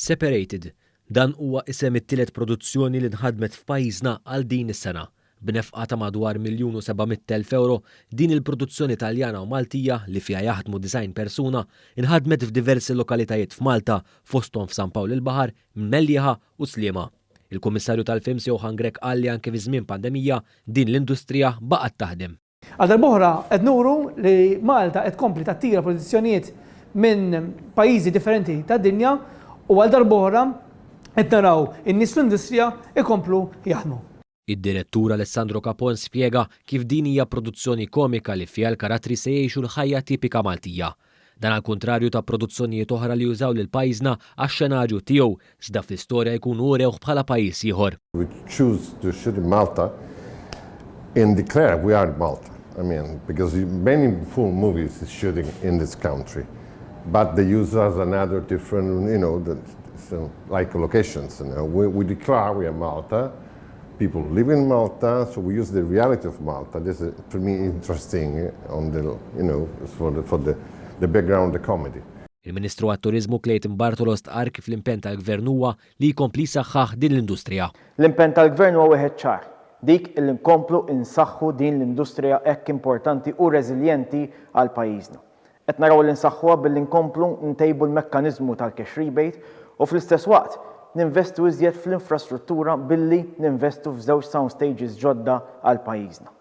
Separated. Dan huwa isem it-tielet produzzjoni li nħadmet f'pajjiżna għal din is-sena. B'nefqa ta' madwar 1,700,000 ewro, din il-produzzjoni Taljana u Maltija li fiha jaħdmu 90 persuna, inħadmet f'diversi lokalitajiet f'Malta, fosthom f'San Pawl il-Baħar, Mellieħa u Sliema. Il-Kummissarju tal-Films Johann Grech qal li anke fi żmien pandemija, din l-industrija baqgħet taħdem. Għal darb'oħra qed nuru li Malta qed tkompli tattira produzzjonijiet minn pajjiżi differenti tad-dinja u għal darb'oħra qed naraw in-nies fl-industrija jkomplu jaħdmu. Id-direttur Alessandro Capon spjega kif din hija produzzjoni komika li fiha l-karattri se jgħixu l-ħajja tipika Maltija. Dan għall-kuntrarju ta' produzzjonijiet oħra li jużaw lil pajjiżna għax-xenarju tiegħu, iżda fl-istorja jkunu urewh bħala pajjiż ieħor. We choose to shoot in Malta and declare we are Malta. I mean, because many full movies is shooting in this country, but they use us another different, you know, the, so, like locations. You know? we, we declare we are Malta, people live in Malta, so we use the reality of Malta. This is, for me, interesting on the, you know, for the, for the, the background, the comedy. Il-Ministru għat-Turiżmu Clayton Bartolo stqarr kif l-impenn tal-Gvern huwa li jkompli jsaħħaħ din l-industrija. L-impenn tal-Gvern huwa wieħed ċar, dik illi nkomplu insaħħu din l-industrija hekk importanti u reżiljenti għal pajjiżna. Qed naraw li nsaħħuha billi nkomplu ntejbu l-mekkaniżmu tal-cash rebate u fl-istess waqt ninvestu iżjed fl-infrastruttura billi ninvestu f'żewġ sound stages ġodda għal pajjiżna.